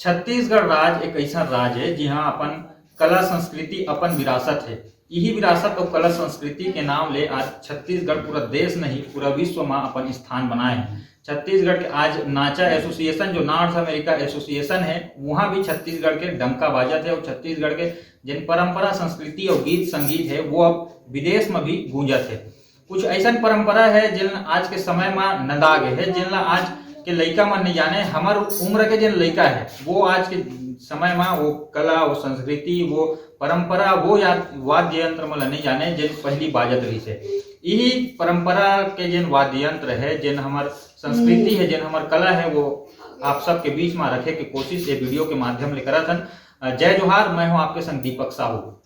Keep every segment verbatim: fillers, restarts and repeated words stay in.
छत्तीसगढ़ राज एक अइसन राज हे, जिहां अपन कला संस्कृति, अपन विरासत हे। इही विरासत अउ कला संस्कृति के नाम ले आज छत्तीसगढ़ पूरा देश नहीं, पूरा विश्व म अपन स्थान बनाए हे। छत्तीसगढ़ के आज नाचा एसोसिएशन, जो नॉर्थ अमेरिका एसोसिएशन हे, उहां भी छत्तीसगढ़ के डंका बाजत हे अउ छत्तीसगढ़ के जेन परंपरा, संस्कृति अउ गीत संगीत हे, वो अब विदेश म भी गूंजत हे। कुछ अइसन परंपरा हे, जेन आज के समय म नंदा गे हे, जेन ला आज के लइका मन नइ जाने। हमर उम्र के जेन लइका हे, वो आज के समय म वो कला, वो संस्कृति, वो परंपरा, वो या-, वाद्य यंत्र मन ला नइ जाने, जेन पहिली बाजत रहिस हे। इही परंपरा के जेन वाद्य यंत्र हे, जेन हमर संस्कृति हे, जेन हमर कला हे, वो आप सबके बीच म रखे के कोशिश ये वीडियो के माध्यम ले करत हन। अ, जय जोहार, मैं हूं आपके संग दीपक साहू।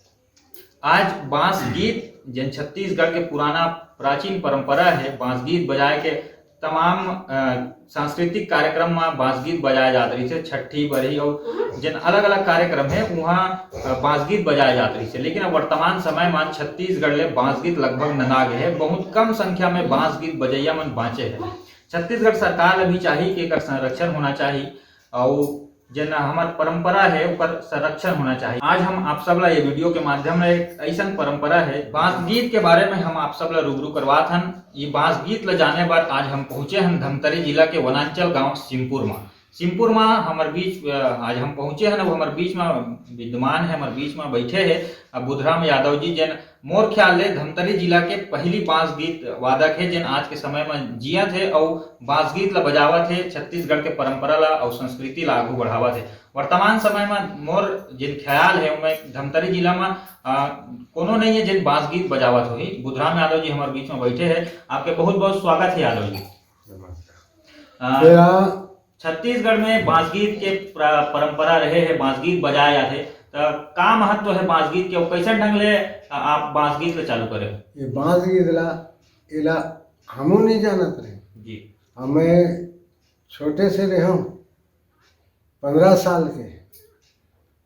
आज बांस गीत, जेन छत्तीसगढ़ के पुराना प्राचीन परंपरा हे, बांस गीत बजाए के तमाम, अ, सांस्कृतिक कार्यक्रम म बांस गीत बजाए जात रहिस हे, छट्ठी, बरही अउ जेन अलग-अलग कार्यक्रम हे, उहां, अ, बांस गीत बजाए जात रहिस हे। लेकिन अब वर्तमान समय म छत्तीसगढ़ ले बांस गीत लगभग नंदा गे हे। बहुत कम संख्या में बांस गीत बजैया मन बांचे हे। छत्तीसगढ़ सरकार ल भी चाही कि एकर संरक्षण होना चाही अउ जेन हमर परंपरा हे, ओकर संरक्षण होना चाही। आज हम आप सब ला ये वीडियो के माध्यम ले एक अइसन परंपरा हे, बांस गीत के बारे में हम आप सब ला रूबरू करवात हन। ये बांस गीत ला जाने बर आज हम पहुंचे हन धमतरी जिला के वनांचल गांव सिमपुर म। सिमपुर म हमर बीच, अ, आज हम पहुंचे हन, अउ हमर बीच म विद्यमान हे, हमर बीच म बैठे हे, अ, बुधराम यादव जी, जेन मोर ख्याल ले धमतरी जिला के पहिली बांस गीत वादक हे, जेन आज के समय म जियत हे अउ बांस गीत ल बजावत हे, छत्तीसगढ़ के परंपरा ल अउ संस्कृति ल आगू बढ़ावत हे। वर्तमान समय म मोर जेन ख्याल हे, ओमे धमतरी जिला म, अ, कोनो नइ हे, जेन बांस गीत बजावत होही। बुधराम यादव जी हमर बीच म बैठे हे, आपके बहुत-बहुत स्वागत हे यादव जी। नमस्कार। अ, मेरा छत्तीसगढ़ में बांस गीत के प्र-, परंपरा रहे हे, बांस गीत बजाए जाथे, त का महत्व हे बांस गीत के, अउ कइसन ढंग ले, अ, आप बांस गीत ल चालू करे? ये बांस गीत ला, एला हमू नइ जानत रहे। जी। हमें छोटे से रहे, पंद्रह साल के,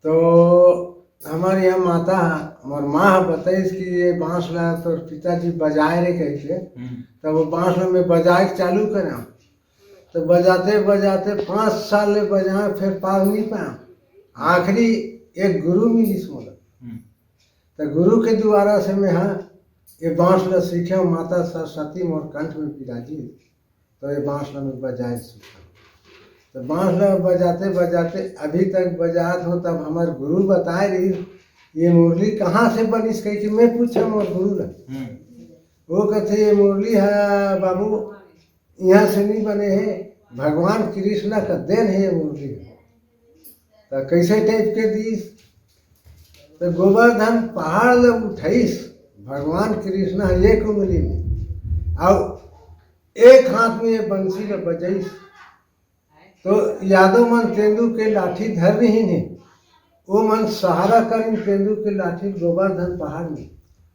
तो हमर यहाँ माता ह, मोर माँ ह बताइस कि ये बांस ला तोर पिताजी बजाए रे कहिके। हम्म। तब वो बांस ला मैं बजाए के चालू करा, तो बजाते बजाते पाँच साल ले बजाए, फिर पार नहीं पाया। आखिरी एक गुरु मिलिस मोला। हम्म। तो गुरु के द्वारा से मैं, हाँ, ये बांस ला सीखे, माता सरस्वती मोर कंठ में विराजी। तो ये बांस ला मैं बजाए सीखा। तो बांस ला बजाते बजाते अभी तक बजात हो। तब हमर गुरु बताए रही, "ये मुरली कहाँ से बनिस?" कहिके मैं पूछा मोर गुरु ला। हम्म। वो कहते, "ये मुरली है बाबू, यहाँ से नहीं बने हे, भगवान कृष्णा का देन है ये मुरली।" तो कैसे टाइप के दीस? तो गोवर्धन पहाड़ ल उठाइस भगवान कृष्णा एक उंगली में, अउ एक हाथ में ये बंसी ल बजाइस। तो यादव मन तेंदू के लाठी धर रही ने, वो मन सहारा करिन तेंदू के लाठी गोवर्धन पहाड़ में।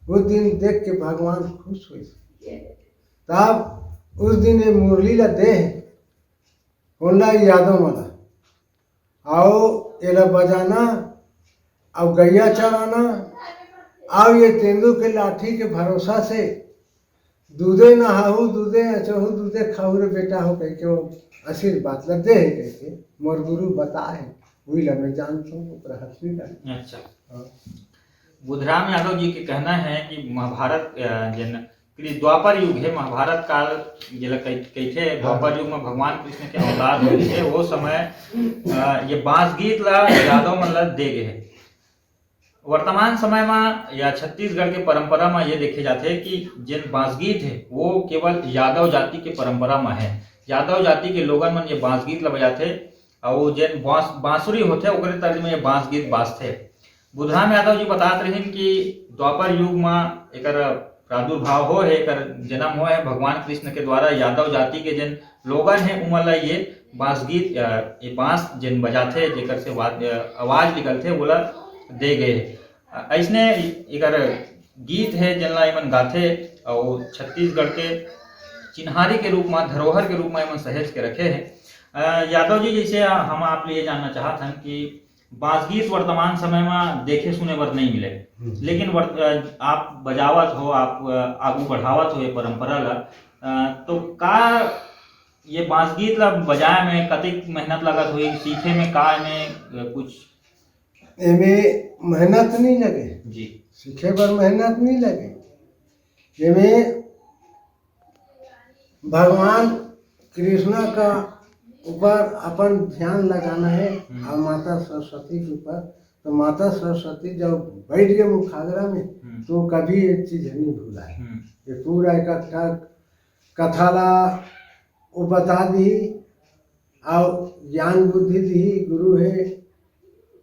वो दिन देख के भगवान खुश हुए। तब उस दिन ये मुरली ला दे, कोन ला? यादव मन ला। अउ एला बजाना, अउ गैया चराना, अउ ये तेंदू के लाठी के भरोसा से दूधे नहाहू, दूधे अचहू, दूधे खाहू रे बेटा हो कहिके वो आशीर्वाद ला दे हे कहिके मोर गुरु बताए हे, उही ला मैं जानत हूँ, ओकरा हथनी का। अच्छा। हाँ। बुधराम यादव जी के कहना है कि महाभारत, अ, जेन कृ-, द्वापर युग हे, महाभारत काल जेला कहि-, कहिथे, हाँ। द्वापर युग में भगवान कृष्ण के अवतार होइस हे, वो समय, अ, ये बांस गीत ला यादव मन ला दे गे हे। वर्तमान समय म या छत्तीसगढ़ के परंपरा म ये देखे जाथे कि जेन बांस गीत हे, वो केवल यादव जाति के परंपरा म हे। यादव जाति के लोगन मन ये बांस गीत ला बजाथे, अउ जेन बांस-, बांसुरी होथे, ओकरे तर्ज में ये बांस गीत बाजथे। बुधराम यादव जी बतात रहिन कि द्वापर युग म एकर प्रादुर्भाव होए हे, एकर जन्म होए हे भगवान कृष्ण के द्वारा। यादव जाति के जेन लोगन हे, उमन ला ये बांस गीत, अ, ये बांस जेन बजाथे, जेकर से वाद-, अ, आवाज निकलथे, वोला दे गे हे। अ, अइसने एकर गीत हे, जेन ला एमन गाथे अउ छत्तीसगढ़ के चिन्हारी के रूप म, धरोहर के रूप म एमन सहेज के रखे हे। अ, यादव जी, जैसे हम आप ले ये जानना चाहत हन कि बांस गीत वर्तमान समय म देखे सुने बर नइ मिले, हम्म। लेकिन वर्त-, अ, आप बजावत हो, आप, अ, आगू बढ़ावत हो ये परंपरा ला, अ, तो का ये बांस गीत ला बजाए में कतेक मेहनत लगत होही, सीखे में का एमे, अ, कुछ? एमे मेहनत नहीं लगे, जी। सीखे बर मेहनत नहीं लगे। एमे भगवान कृष्णा का ऊपर अपन ध्यान लगाना है हम्म। और माता सरस्वती के ऊपर। तो माता सरस्वती जब बैठ गए मुखाग्रा में, हम्म। तो कभी एक चीज नहीं भुलाए। हम्म। ये पूरा इकट्ठा कथा ला वो बता दी और ज्ञान बुद्धि दी गुरु है,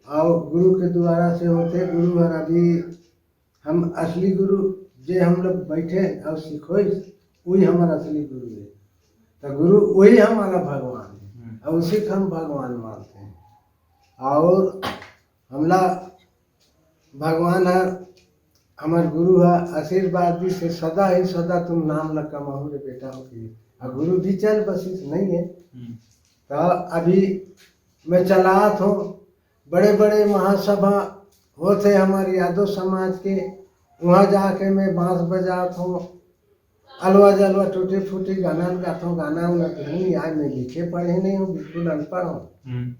और गुरु के द्वारा से होते। गुरु हर अभी हम असली गुरु जे हम लोग बैठे और सिखोइस, वही हमारा असली गुरु है। तो गुरु वही हमारा भगवान है हम्म। और उसी को हम भगवान मानते हैं। और हमला भगवान हर, हमर गुरु हर आशीर्वाद दिस हे, "सदा ही सदा तुम नाम ल कमाहू रे बेटा" हो के। और गुरु भी चल बसिस नहीं है। हम्म। तो अभी मैं चलात हूँ, बड़े बड़े महासभा होते हमारे यादव समाज के, वहाँ जाके मैं बांस बजात हूँ, अलवा जलवा टूटी फूटी गाना गात हूँ। गाना उना तो नहीं आए, मैं लिखे पढ़े नहीं हूँ, बिल्कुल अनपढ़ हूँ। हम्म।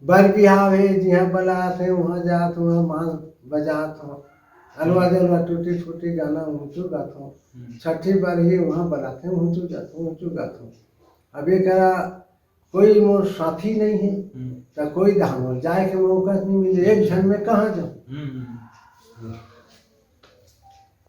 बर बिहाव हे, जिहाँ बलात हे, उहाँ जात हूँ, उहाँ बांस बजात हूँ। अलवा हम्म। जलवा टूटी फूटी गाना ऊँचू गात हूँ। हम्म। छठी बर ही उहाँ बलात हे, ऊँचू जात हूँ, ऊँचू गात हूँ। अब ये करा कोई मोर साथी नहीं है, हम्म। तो कोई धाम जाए के मौका नहीं मिले, एक झन में कहाँ जाऊँ? हम्म, हम्म।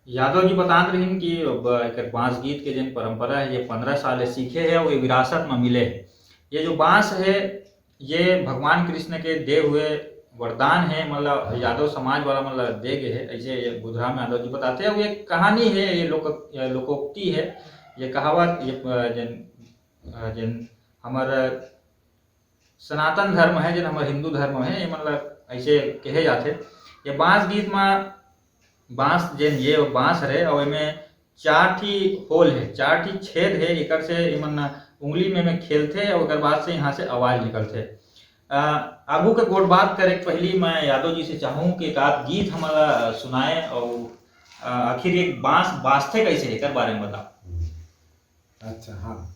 यादव जी बतात रहिन कि अब एकर बांस गीत के जेन परंपरा है, ये पंद्रह साल ले सीखे है और ये विरासत में मिले है। ये जो बांस है, ये भगवान कृष्ण के दे हुए वरदान है, मतलब यादव समाज वाला मतलब दे गए है, ऐसे ये बुधराम यादव जी बताते हैं। ये कहानी है, ये लोक, ये लोकोक्ति है, ये कहावत, ये, अ, जेन, अ, जेन हमर सनातन धर्म है, जेन हमर हिंदू धर्म है, ये मतलब ऐसे कहे जाथे। ये बांस गीत में बांस, जेन ये बांस हरे, अउ एमे चार ठी होल हे, चार ठी छेद हे, एकर से एमन उंगली में, में खेलथे, अउ ओकर बाद से यहाँ से आवाज निकलथे। अ, आगू के गोठ बात करे के पहिली मैं यादव जी से चाहूँ कि एक आध गीत हमला सुनाए, अउ, अ, आखिर एक बांस बाजथे कैसे, एकर बारे में बताओ। अच्छा, हाँ।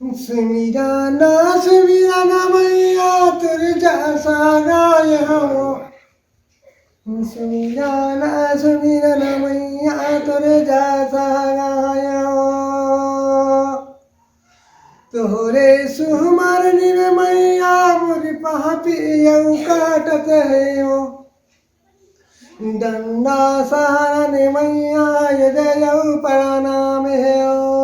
सुमिरा ना, सुमिरा ना मैया, तोर जैसा गाय हो। सुमिरा ना, सुमिरा ना मैया, तोर जैसा गाय हो। तोहरे सुमरनी में मैया, मोर पापी अउ काटत हे हो। डंडा सहारा ने मैया, ये दे जाऊ प्रणाम हे ओ।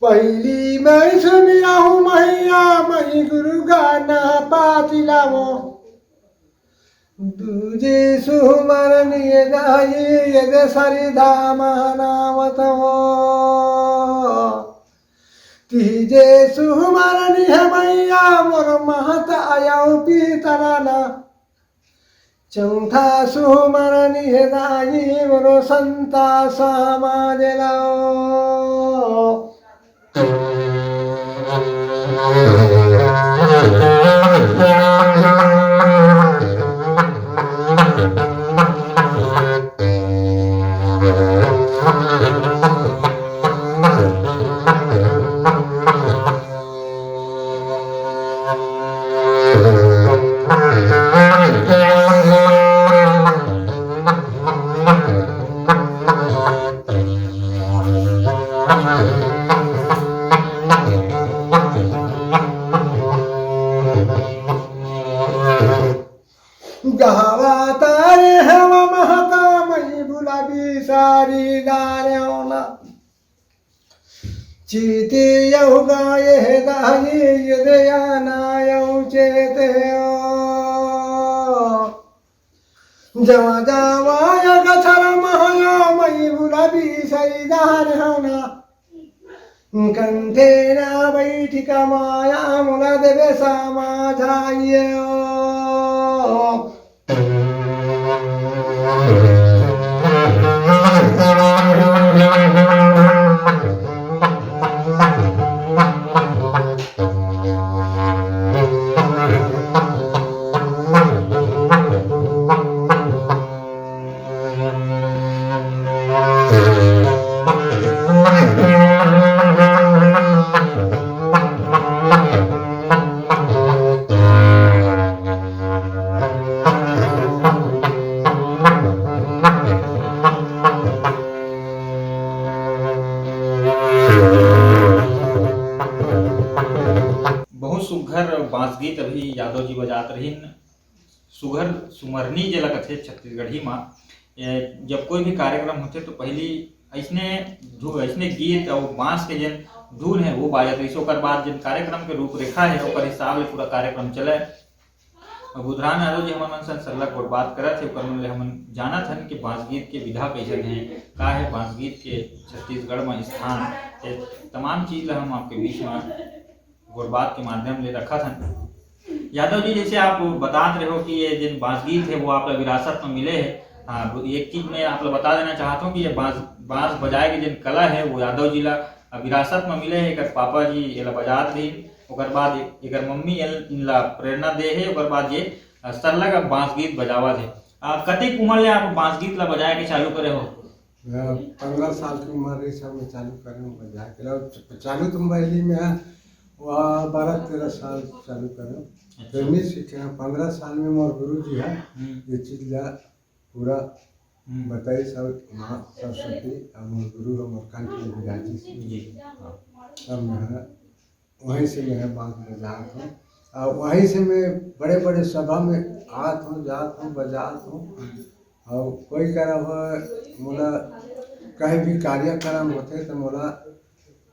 पहिली मैं सुमिरा हूँ मैया, मैं गुरु गाना पाती लावो। दूजे सुमरन ये दाई, ये दे सरिधा मानावत हो। तीजे सुमरन हे मैया, मोर महत आयो पीतराना। चौथा सुमरन हे दाई, मोर संता समाज लाओ। गहवा तारे हवा महता मई बुलाबी सारी गारे होना। चीती यहु गाये हे दाई, ये दे आना यहु चेते हो। जवा जवा या गछर महया मई गुलाबी सई जहर हना। कंठे ना बैठी कमाया मुला देवे समाझाइयो। बहुत सुघर बांस गीत अभी यादव जी बजात रहिन। सुघर सुमरनी जेला कथे छत्तीसगढ़ी मा, ए, जब कोई भी कार्यक्रम होथे तो पहली ऐसने धु-, ऐसने गीत और बांस के जेन धुन है वो बाजत रहिस, ओकर बाद जेन कार्यक्रम के रूपरेखा है ओकर हिसाब ले पूरा कार्यक्रम चले। और बुधराम यादव जी हमन मन संग सरलग गोठ बात करत हे, ओकर मन ले हमन जानत हन कि बांस गीत के विधा कैसन है, का है बांस गीत के छत्तीसगढ़ में स्थान, ये तमाम चीज ला हम आपके बीच में गोठ बात के माध्यम ले रखत हन। यादव जी, जैसे आप बतात रहे हो कि ये जिन बांस गीत है वो आप ला विरासत में मिले है, हाँ, एक चीज मैं आप ला बता देना चाहत हूँ कि ये बांस, बांस बजाए के जिन कला है वो यादव जी ला विरासत में मिले है। एकर पापा जी एला बजात रहिन, ओकर बाद एकर मम्मी एल-, इनला प्रेरणा दे है, ओकर बाद ये, अ, सरलग अब बांस गीत बजावत है। अ, कतेक उम्र ले आप बांस गीत ला बजाए के चालू करे हो? मैं पंद्रह साल की उम्र रही, सब में चालू करे हूँ बजाए के। और च-, चालू तो मोबाइल में है, वह बारह तेरह साल चालू करे हूँ। अच्छा। फिर नहीं सीखे हैं। पंद्रह साल में मोर गुरु जी है, हम्म। ये चीज ला पूरा हम्म। बताई सब माँ सरस्वती, और मोर गुरु, हमर कंठ में विराजी। जी। हाँ, सब में है। वहीं से मैं बांस बजात हूँ, और वहीं से मैं बड़े-बड़े सभा में आत हूँ, जात हूँ, बजात हूँ। हम्म। और कोई करा हो, मोला कहीं भी कार्यक्रम होथे, तो मोला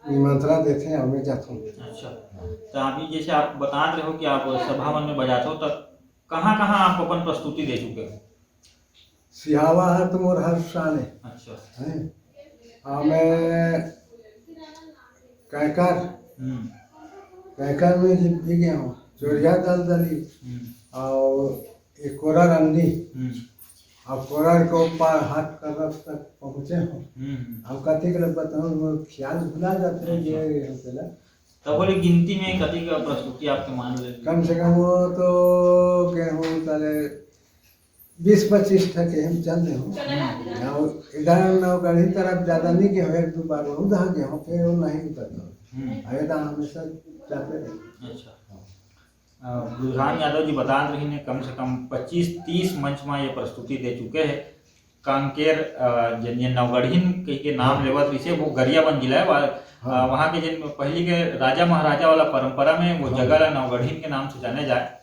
निमंत्रण देथे, और मैं जात हूँ। अच्छा, तो अभी जैसे आप बतात रहे हो कि आप सभा मन में बजात हो, तो कहाँ-कहाँ आप अपन प्रस्तुति दे चुके हो? सिहावा है तो मोर हर शान है। अच्छा। हैं? हाँ, मैं कैकर, हम्म। कैकर में भी, भी गया हूँ, चोरिया दलदली, हम्म। और एक कोरा रंडी, हम्म। और कोरा के ऊपर हाथ करब तक पहुँचे हूँ। हम्म। अब कथी के बताऊँ, वो ख्याल भुला जाते हैं, अच्छा। ये हम चला। तब बोले गिनती में कथी का प्रस्तुति आपके मान ले? कम से कम वो तो कहूँ, ताले बीस पच्चीस ठक हम चल दे हूँ। हम्म। और इधर नौगढ़ी तरफ ज्यादा नहीं गए हूँ, एक दो बार वहाँ उधर गए हूँ, फिर वो नहीं उतरता। हम्म। अरे तो हमेशा जाते रहे। अच्छा। हाँ। अ, बुधराम यादव जी बतात रहिन हे, कम से कम पच्चीस तीस मंच में ये प्रस्तुति दे चुके हैं। कांकेर, अ, जेन, जेन नौगढ़िन कहि के नाम हाँ। लेवत रहिसे, वो गरियाबंद जिला है। वा-, हाँ। अ, वहाँ के जेन पहली के राजा महाराजा वाला परंपरा में वो हाँ। जगह ला नौगढ़िन के नाम से जाने जाए।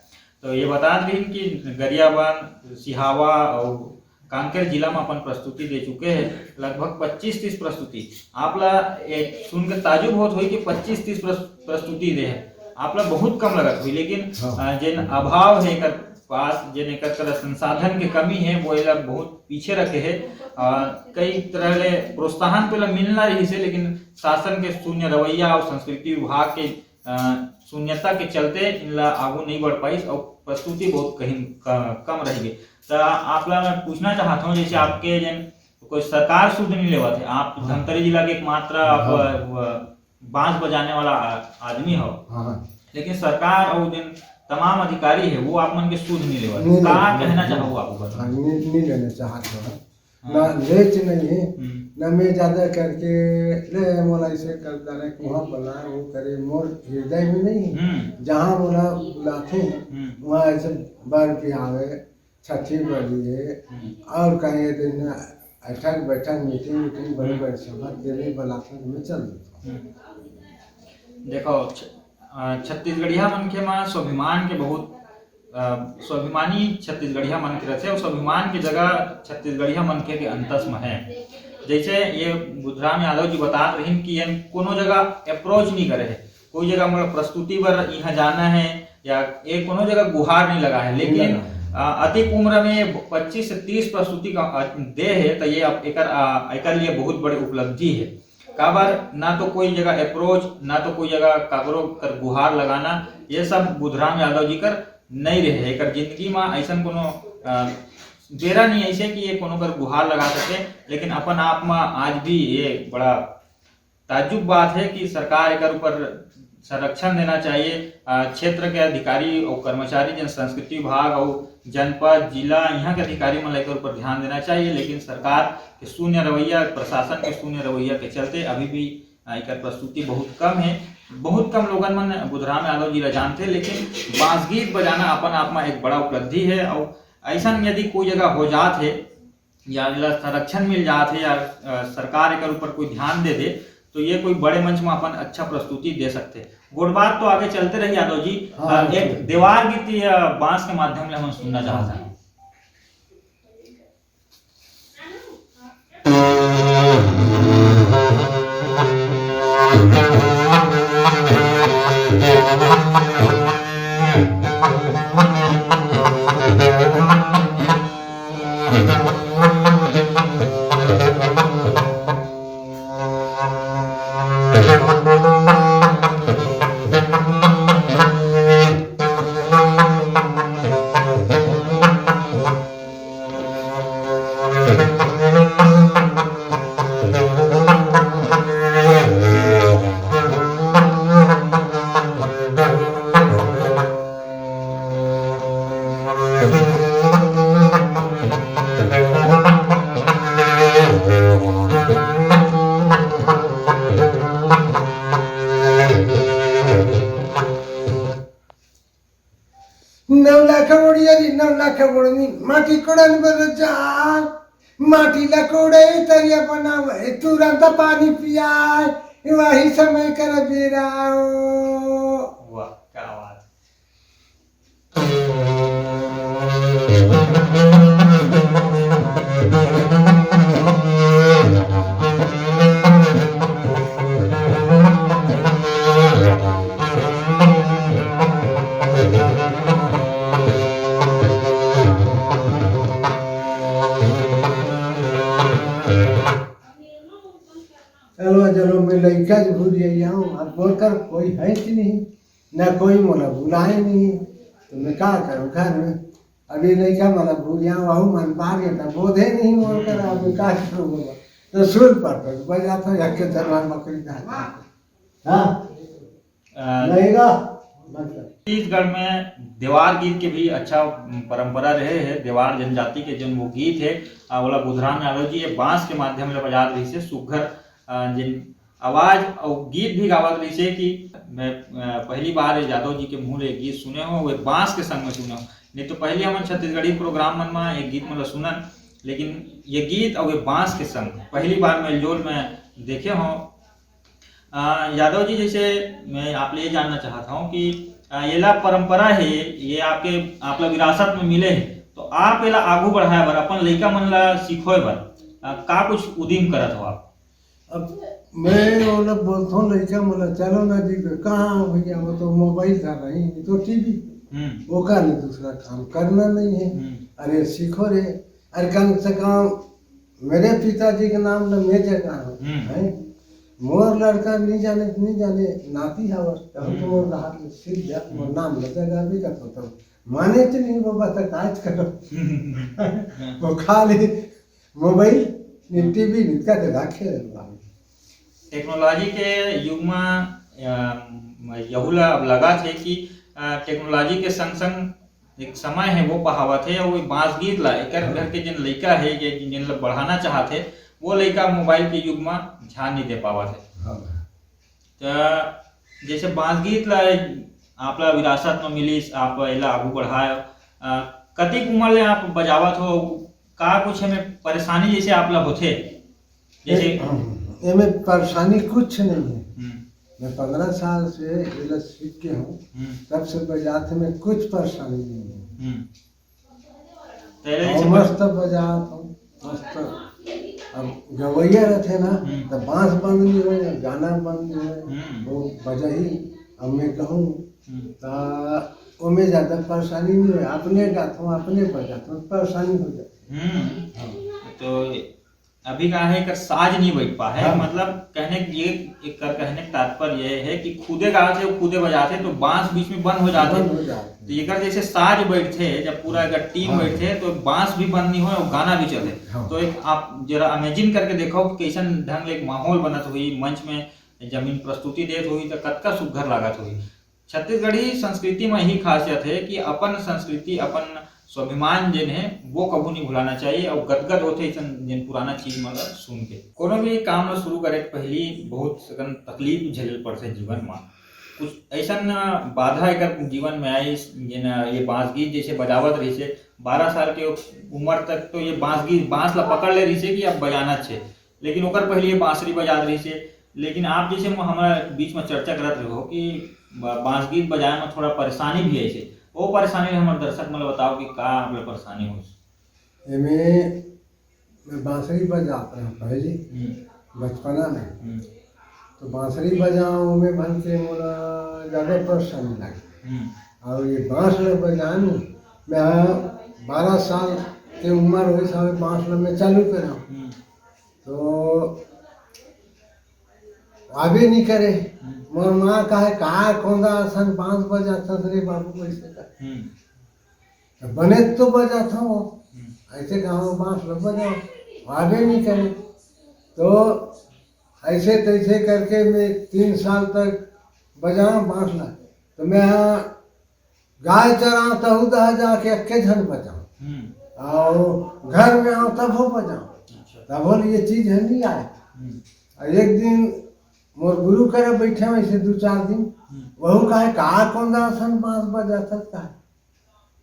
तो ये बतात रहिन कि गरियाबंद, सिहावा और कांकेर जिला में अपन प्रस्तुति दे चुके हैं, लगभग पच्चीस तीस प्रस्तुति। आप ला एक सुन के ताजुब होत होई कि पच्चीस तीस प्रस-, प्रस्तुति दे हैं, आप ला बहुत कम लगत होई, लेकिन, हाँ। अ, जेन अभाव है एकर पास, जेन एकर तरह संसाधन के कमी है, वो एला बहुत पीछे रखे है। अ, कई तरह ले प्रोत्साहन तो एला मिलना रहिसे, लेकिन शासन के शून्य रवैया और संस्कृति विभाग के, अ, शून्यता के चलते इनला आगू नहीं बढ़ पाइस और प्रस्तुति बहुत कहीं क-, कम रह गई। तो आप ला मैं पूछना चाहता हूँ, जैसे आपके जेन कोई सरकार सुध नहीं लेवत है, आप हाँ। धमतरी जिला के एकमात्र आप, हाँ। अ, बांस बजाने वाला आ-, आदमी हो, हाँ। लेकिन सरकार और जेन तमाम अधिकारी है, वो आप मन के सुध नहीं लेवत। नहीं, का नहीं, कहना नहीं, चाहो आप? हाँ, नहीं, नहीं लेना चाहत हो। हाँ। ना लेच नहीं है, हम्म। ना मैं ज्यादा करके ले मोला ऐसे कर डाले, वहाँ बुलाए, वो करे, मोर हृदय में नहीं है। हम्म। जहाँ मोला बुलाते हैं, हम्म। वहाँ ऐसे बार भी आवे, छठी बरिए, हम्म। और कहीं ये दिन अठक बैठक, मीटिंग वीटिंग, बड़े बड़े सभा, तेने बलासन में चल देता हूँ। हम्म। देखो, छ-, अ, छत्तीसगढ़िया मनखे मा स्वाभिमान के बहुत, अ, स्वाभिमानी छत्तीसगढ़िया मनखे रहते, और स्वाभिमान के जगह छत्तीसगढ़िया मनखे के अंतस में है। जैसे ये बुधराम यादव जी बतात रहिन कि एन कोनो जगह अप्रोच नहीं करे है, कोई जगह मोला प्रस्तुति बर यहाँ जाना है या ये कोनो जगह गुहार नहीं लगा है, लेकिन नहीं लगा। अ, अतिक उम्र में पच्चीस से तीस प्रस्तुति का, अ, दे हे, त ये अब एकर, अ, एकर लिए बहुत बड़े उपलब्धि हे। काबर ना तो कोई जगह अप्रोच, ना तो कोई जगह काकरो कर गुहार लगाना, ये सब बुधराम यादव जी कर नइ रहे। एकर जिंदगी म अइसन कोनो, अ, बेरा नइ अइसे कि ये कोनो कर गुहार लगा सके, लेकिन अपन आप म आज भी ये बड़ा ताज्जुब बात हे कि सरकार एकर ऊपर संरक्षण देना चाहिए। अ, क्षेत्र के अधिकारी अउ कर्मचारी, जेन संस्कृति विभाग अउ जनपद, जिला, इहाँ के अधिकारी मन ला एकर ऊपर ध्यान देना चाहिए, लेकिन सरकार के शून्य रवैया, प्रशासन के शून्य रवैया के चलते अभी भी, अ, एकर प्रस्तुति बहुत कम हे। बहुत कम लोगन मन बुधराम यादव जी ला जानथे, लेकिन बांस गीत बजाना अपन आप म एक बड़ा उपलब्धि हे। अउ अइसन यदि कोई जगह हो जात हे, या एला संरक्षण मिल जात हे, या, अ, सरकार एकर ऊपर कोई ध्यान दे दे, तो ये कोई बड़े मंच में अपन अच्छा प्रस्तुति दे सकथे। गोठ बात तो आगे चलते रही यादव जी। हाँ, अ, एक चलिए। देवार गीत, अ, बांस के माध्यम ले हमन सुनना चाहत हन। नौ लाख ओड़िया री, नौ लाख ओड़नी, माटी कोड़न बर जाए, माटी ला कोड़े, तरिया बनावे, तुरंत पानी पियाए, वही समय कर बेरा ओ। वाह, क्या बात। चलो, चलो, मैं लइका ज भूल गई हूँ, अब बोलकर कोई है कि नहीं, ना कोई मोला बुलाए नहीं, तो मैं का करूँ घर में? अभी लइका मोला भूल गया, वहू मन बार गया, तब बोधे नहीं मोर कर, अब मैं का करूँ बाबा? तो सुर पर, पर बजा था, एक के दरबार बकरी दा। हाँ? अ, नहीं गा? मतलब। छत्तीसगढ़ में देवार गीत के भी अच्छा परंपरा रहे हे। देवार जनजाति के जन वो गीत हे, अ, ओला बुधराम यादव जी ये बांस के माध्यम ले बजात रहिसे, सुघर, अ, जिन आवाज अउ गीत भी गावत रहिसे कि मैं, अ, पहली बार ये यादव जी के मुंह ले ये गीत सुने हो, वो बांस के संग में सुने हो। नहीं तो पहले हमन छत्तीसगढ़ी प्रोग्राम मन में ये गीत मन ला सुनन, लेकिन ये गीत अउ ये बांस के संग पहली बार मेलजोल में देखे हो। अ, यादव जी, जैसे मैं आप ले ये जानना चाहत हूँ कि, अ, ये ला परंपरा है, ये आपके, आप ला विरासत में मिले है, तो आप एला आगू बढ़ाए बर, अपन लइका मन ला सिखोए बर, अ, का कुछ उदिम करत हो आप? अब मैं ओला बोलथों लइका मन ला, "चलो ना जी, कहाँ भैया, वो तो मोबाइल था नहीं, ये तो टीवी, हम्म। वो का नहीं, दूसरा काम करना नहीं है। हम्म। अरे सीखो रे, अरे कम से कम मेरे पिताजी के नाम ल मैं जगाहूँ, हम्म। हैं? मोर लड़का नहीं जाने, नहीं जाने, नाती हवस, तब तो हम्म। मोर हाथ में सीख जा, मोर हम्म। नाम ल जगा भी कर तो, माने तो नहीं बाबा, तक आज करो।" हम्म। वो खाली मोबाइल, हम्म। टीवी निका के राखे रहे बाबा। टेक्नोलॉजी के युग में, अ, यहू ला अब लगा थे कि, अ, टेक्नोलॉजी के संग-संग एक समय हे, वो पहावत हे, अउ बांस गीत ला एकर हाँ। घर के जेन लइका हे, जे जेन ला बढ़ाना चाहत हे, वो लइका मोबाइल के युग म ध्यान नहीं दे पावत हे। हाँ। त जैसे बांस गीत ला आप ला विरासत म मिलिस, आप एला आगू बढ़ाए, अ, कतेक उम्र ले आप बजावत हो, का कुछ एमे परेशानी जैसे आप ला होथे? जैसे ए-, एमे परेशानी कुछ नहीं है। हम्म। मैं पन्द्रह साल से एला सीख के हूँ, हम्म। तब से बजात में कुछ परेशानी नहीं है। हम्म। पहले और जैसे मस्त बजात हूँ, मस्त। अब गवैया रहते ना, हम्म। तो बांस बंद नहीं होए, गाना बंद नहीं होए, हम्म। वो बजा ही, अब मैं कहूँ, हम्म। तो ओमे ज्यादा परेशानी नहीं है, अपने गाथों, अपने बजाथों, परेशानी हो जाती। हम्म तो अभी का है, एकर साज नहीं बैठ पा है। हाँ। मतलब कहने के ये, एकर कहने के तात्पर्य ये है कि खुदे गाथे, खुदे बजाथे, तो बांस बीच में बंद हो जाथे। बंद हो जाते तो एकर जैसे साज बैठथे, जब पूरा अगर टीम हाँ। बैठथे, तो बांस भी बंद नहीं होय और गाना भी चले। हाँ। तो एक आप जरा इमेजिन करके देखो कि कैसन ढंग ले एक माहौल बनत होही, मंच में जमीन प्रस्तुति देत होही, तो कतका सुघर लागत होही। छत्तीसगढ़ी संस्कृति में यही खासियत है कि अपन संस्कृति, अपन स्वाभिमान जेन है, वो कभू नहीं भुलाना चाहिए। और गदगद होथे ऐसन जेन पुराना चीज मन ला सुन के। कोनो भी काम ला शुरू करे के पहली बहुत सकन तकलीफ झेले पड़थे जीवन में। कुछ ऐसन बाधा एकर जीवन में आई, जेन ये बांस गीत जैसे बजावत रहिसे, बारह साल के उम्र तक तो ये बांस गीत, बांस ला पकड़ ले रहिसे कि अब बजाना छे, लेकिन ओकर पहले ये बांसुरी बजात रहिसे। लेकिन आप जैसे म-, हमारा बीच में चर्चा करत रहे हो कि बा-, बांस गीत बजाए में थोड़ा परेशानी भी आइसे, वो परेशानी हमारे दर्शक मन ला बताओ कि का आप ला परेशानी हो। एमे मैं बांसुरी बजात रहा पहली हम्म, बचपना में, हम्म, तो बांसुरी बजाओ में भल के मोला ज्यादा परेशानी लगे। हम्म, और ये बांस में बजानू, मैं बारह साल के उम्र हुई साल बांस में मैं चालू करा, हम्म, तो आबे नहीं करे। हम्म, मोर माँ कहे, "का कोंदा असन बांस बजाथस रे बाबू, कैसे कर?" हम्म, तो बने तो बजाता हूँ, हम्म, ऐसे गाँव बांस लो बजाओ, आबे नहीं करे। तो ऐसे तैसे करके मैं तीन साल तक बजाऊँ बांस ला। तो मैं यहाँ गाय चराऊँ तहू दहा जाके अक्के झन बजाऊँ, हम्म, और घर में आऊँ तब हो बजाऊँ, अच्छा, तब हो ये चीज है नहीं आए। हम्म, और एक दिन मोर गुरु करे बैठे वैसे दो चार दिन, हम्म, वहू कहे, "का कोंदा असन बांस बजाथस का?"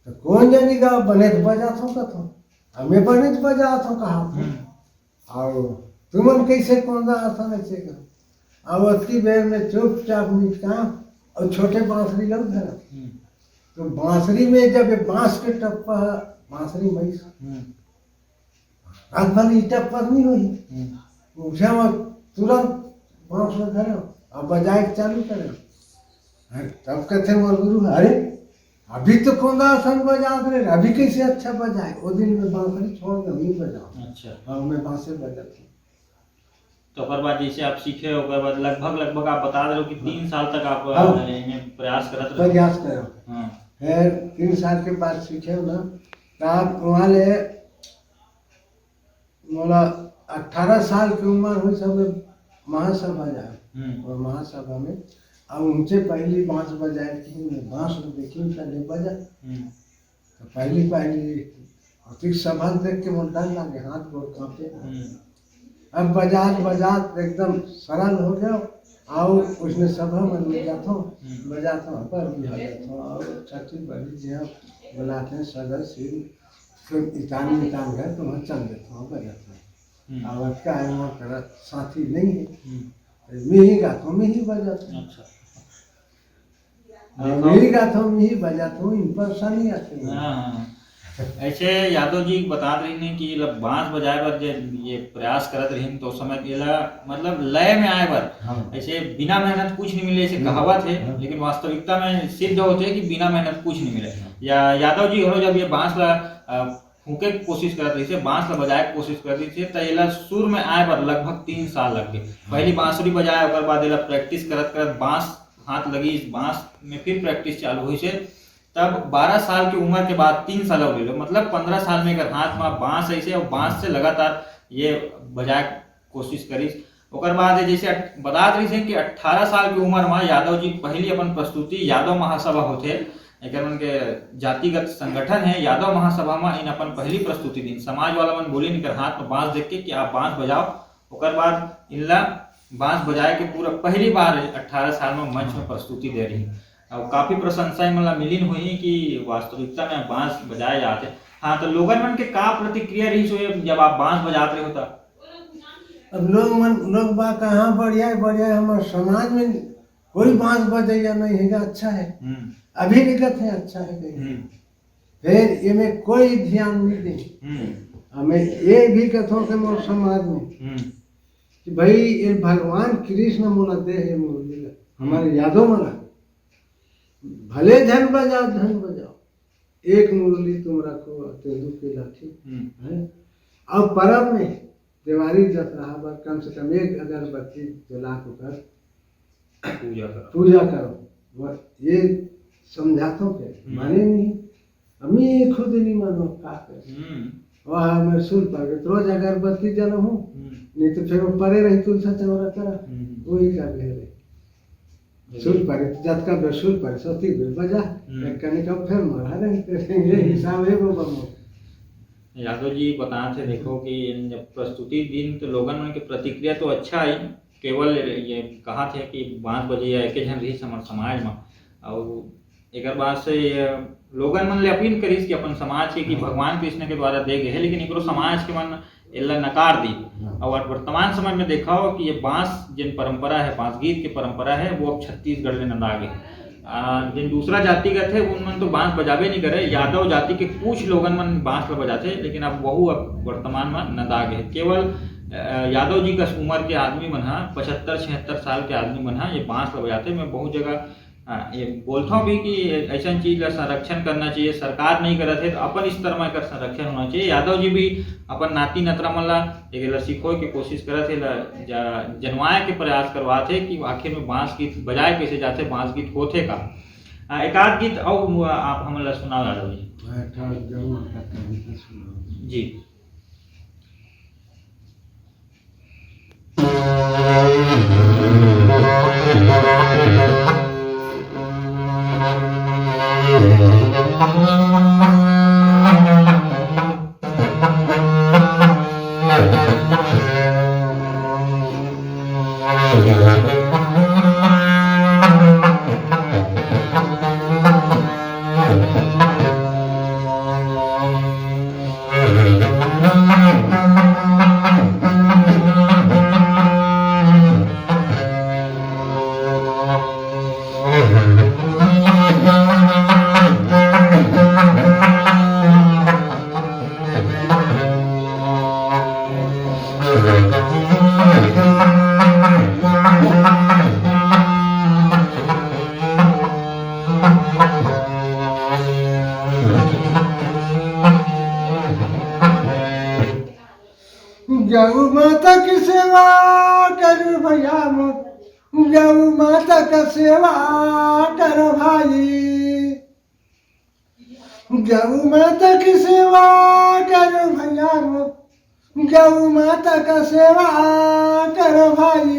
तो कौन जानी का बने तो बजात हो कथो, हमें बने तो बजात हो कहा। हम्म, और तुमन कैसे कोंदा असन ऐसे का? और अतकी बेर में चुपचाप निपटा और छोटे बांसुरी लोग धरा। हम्म, तो बांसुरी में जब ये बांस के टप्पा, बांसुरी में हम्म, रात भर ईटा पर नहीं हुई, हम्म, उठे और तुरंत बांस में धरे और बजाए के चालू करे। हैं, तब कहते मोर गुरु, "अरे, अभी तो कोंदा असन बजात रहे, अभी कैसे अच्छा बजाए?" वो दिन में बांसुरी छोड़ के नहीं बजा। अच्छा। हाँ, मैं बांसे बजाता हूँ। तो ओकर बाद जैसे आप सीखे, ओकर बाद लगभग, लगभग आप बता दे रहे हो कि तीन साल तक आप हाँ। एमे प्रयास करत रहे। प्रयास करो। हाँ। फिर तीन साल के बाद सीखे ना, तो आप वहाँ ले मोला अठारह साल की उम्र हुई, सब महासभा जाए। हम्म। और महासभा में अब उनसे पहली बांस बजाए कि मैं बांस देखी, पहले बजा। हम्म। तो पहली पहली अतिक सभा देख के मोर डर लागे, हाथ गोड़ कांपे। हम्म। अब बजात बजात एकदम सरल हो गया। आओ उसने सभा में ले जाता हूँ, हम्म। बजाता हूँ, पर भी हो जाता हूँ। और छठी बड़ी जी हम बुलाते हैं सदस्य, फिर इतान मितान घर तो वहाँ चल देता हूँ, बजाता हूँ। हम्म। अब अतका है वहाँ करा साथी नहीं है, हम्म। तो मैं ही गाता हूँ, मैं ही बजाता हूँ। अच्छा। और मैं ही गाता हूँ, मैं ही बजाता हूँ, इन परेशानी आती है। हाँ, हाँ। ऐसे यादव जी बतात रहिन कि मतलब बांस बजाए बर जे ये प्रयास करत रहिन, तो उस समय एला मतलब लय में आए बर हाँ। ऐसे बिना मेहनत कुछ नहीं मिले, ऐसे हम्म। कहावत है, हाँ। लेकिन वास्तविकता में सिद्ध होथे कि बिना मेहनत कुछ नहीं मिले। हाँ। या यादव जी घलो जब ये बांस ला, अ, फूंके के कोशिश करत रहिसे, बांस ला बजाए के कोशिश करत रहिसे, त एला सुर में आए बर लगभग तीन साल लग गए। पहली बांसुरी बजाए, ओकर बाद एला प्रैक्टिस करत करत बांस हाथ लगी, इस बांस में फिर प्रैक्टिस चालू हुई से। तब बारह साल की उम्र के बाद तीन साल और ले लो, मतलब पंद्रह साल में एकर हाथ में बांस ऐसे और बांस से लगातार ये बजाए के कोशिश करिस। ओकर बाद जैसे अट-, बतात रहिसे कि अठारह साल की उम्र में यादव जी पहली अपन प्रस्तुति यादव महासभा होथे, एकर मन के जातिगत संगठन है, यादव महासभा में इन अपन पहली प्रस्तुति दिन। समाज वाला मन बोलिन इनकर हाथ में बांस देख के कि आप बांस बजाओ। ओकर बाद इनला बांस बजाए के पूरा पहली बार अठारह साल में मंच में प्रस्तुति दे रही। और काफी प्रशंसा इमन ला मिलिन हुई कि वास्तविकता में बांस बजाए जाते। हाँ, तो लोगन मन के का प्रतिक्रिया रही सो जब आप बांस बजात रहे हो तब? अब लोग मन, लोग बात, "हाँ, बढ़िया है, बढ़िया है, हमारे समाज में कोई बांस बजैया नहीं है, अच्छा है।" हम्म। अभी भी कहते हैं, "अच्छा है।" कहीं हम्म। फिर ये में कोई ध्यान नहीं दे। हम्म। हमें ये भी कथों के मोर समाज में हम्म। कि भाई, ये भगवान कृष्ण मोला दे है मुरली ला, हमारे यादव मन ला। भले झन बजाओ, झन बजाओ, एक मुरली तुम रखो और तेंदू की लाठी, हम्म। है। और परब में देवारी जतरा बर कम से कम एक अगरबत्ती जला के कर पूजा करो। पूजा करो। वो ये समझाथों के, हम्म। माने नहीं। अमी खुद नहीं मानो, का करे? हम्म। वहाँ मैं सुल पर रोज अगरबत्ती जलाऊँ, हम्म। नहीं तो फिर वो परे रही तुलसा चौरा करा, हम्म। वही का भेद है। सुल परे, जतका बेर सुल परे, सती बेर बजा, हम्म। एक कने का फेर मरा रही, ये हम्म। हिसाब है वो बमो। यादव जी बताथे, देखो कि इन जब प्रस्तुति दिन तो लोगन मन के प्रतिक्रिया तो अच्छा है, केवल ये कहाथे कि बांस बजइया एके झन रहिस हमर समाज म। अउ एकर बाद से ये लोगन मन ले अपील करिस कि अपन समाज के, कि हाँ। भगवान कृष्ण के द्वारा दे गए हे, लेकिन एकरो समाज के मन एला नकार दी। हाँ। अउ वर्तमान समय में देखा हो कि ये बांस, जिन परंपरा है, बांस गीत के परंपरा है, वो अब छत्तीसगढ़ ले नंदा गे। आ, जिन दूसरा जातिगत है, उन मन तो बांस बजाबे नहीं करे। यादव जाति के कुछ लोगन मन बांस ल बजाथे, लेकिन अब वहू अब वर्तमान में नंदा गे। केवल, अ, यादव जी कस उम्र के आदमी मन ह, पचहत्तर छिहत्तर साल के आदमी मन ह ये बांस ल बजाथे। मैं बहुत जगह, अ, ये बोलथव भी कि ऐसन चीज ला संरक्षण करना चाहिए, सरकार नहीं करत है तो अपन स्तर में एकर संरक्षण होना चाहिए। यादव जी भी अपन नाती नतरा मन ला एला सिखोए के कोशिश करत है, ला जा-, जनवाए के प्रयास करवात है कि आखिर में बांस गीत बजाए कैसे जाथे, बांस गीत होथे का। अ, एक आध गीत अउ आप हमन ला सुनाओ यादव जी। मैं एक ठो गऊ माता का गीत सुनाओ। जी। गौ माता की सेवा करो भैया मोर, गौ माता का सेवा करो भाई। गौ माता की सेवा करो भैया मोर, गौ माता का सेवा करो भाई।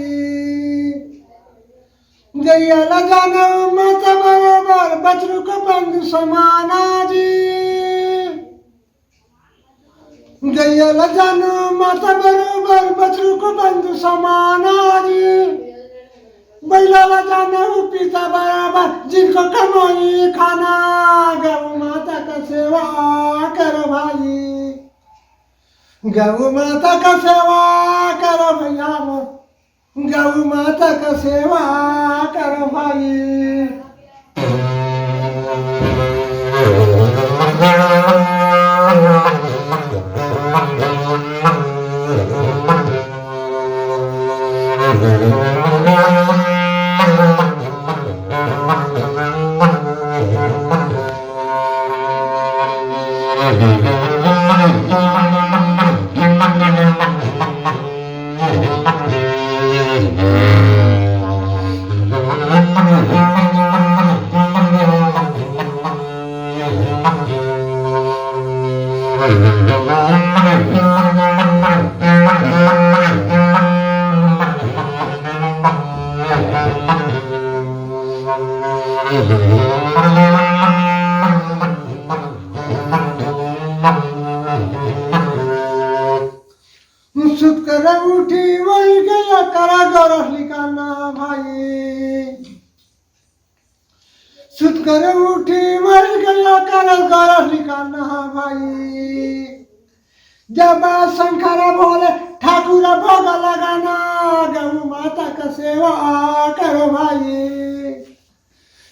गैया ला जानो माता बरोबर, बछरू को बंधु समाना जी। गैया ला जानो माता बरोबर, बछरू को बंधु समाना जी। बैला ला जानो पिता बराबर, जिनको कमाई खाना। गौ माता का सेवा करो भाई, गौ माता का सेवा करो भैया मोर, गौ माता का सेवा करो भाई। सुत कर उठी वही गया करा गरह निकालना भाई। सुत कर उठी वही गया करा गरह निकालना भाई। जब शंकर भोले ठाकुर भोग लगाना, गौ माता का सेवा करो भाई।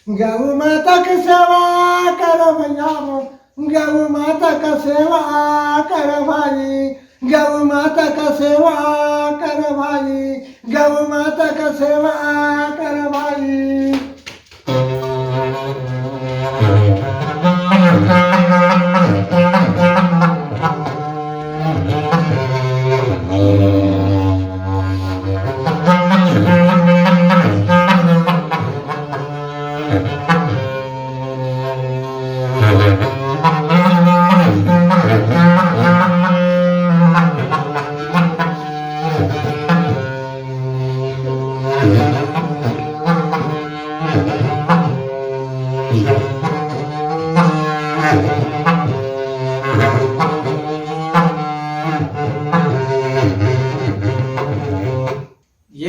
गौ माता का सेवा करो भैया मोर, गौ माता का सेवा करो भाई, गौ माता का सेवा करो भाई, गौ माता का सेवा करो भाई।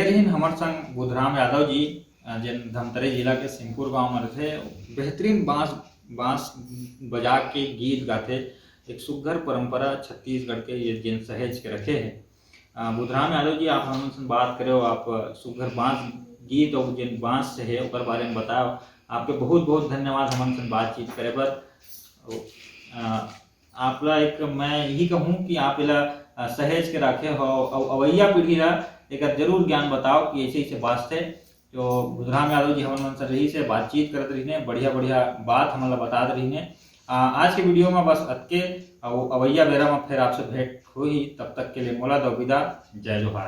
लेकिन हमर संग बुधराम यादव जी, अ, जेन धमतरी जिला के सिंगपुर गांव में रहथे, बेहतरीन बांस, बांस बजा के गीत गाथे, एक सुग्घर परंपरा छत्तीसगढ़ के ये जेन सहेज के रखे हे। अ, बुधराम यादव जी, आप हमन संग बात करे हो, आप सुग्घर बांस गीत और जेन बांस से हे ओकर बारे में बताओ, आपके बहुत बहुत धन्यवाद हमन संग बातचीत करे बर। अ, आप ला एक मैं यही कहूँ कि आप एला, अ, सहेज के राखे हो, अउ अवैया पीढ़ी ला एकर जरूर ज्ञान बताओ कि ऐसे ऐसे बांस थे। तो बुधराम यादव जी हमन मन से रहिस हे, बातचीत करत रहिने, बढ़िया बढ़िया बात हमन ला बतात रहिने। आ, आज के वीडियो में बस अतके, अउ अवैया बेरा में फिर आपसे भेंट होही, तब तक के लिए मोला दो विदा, जय जोहार।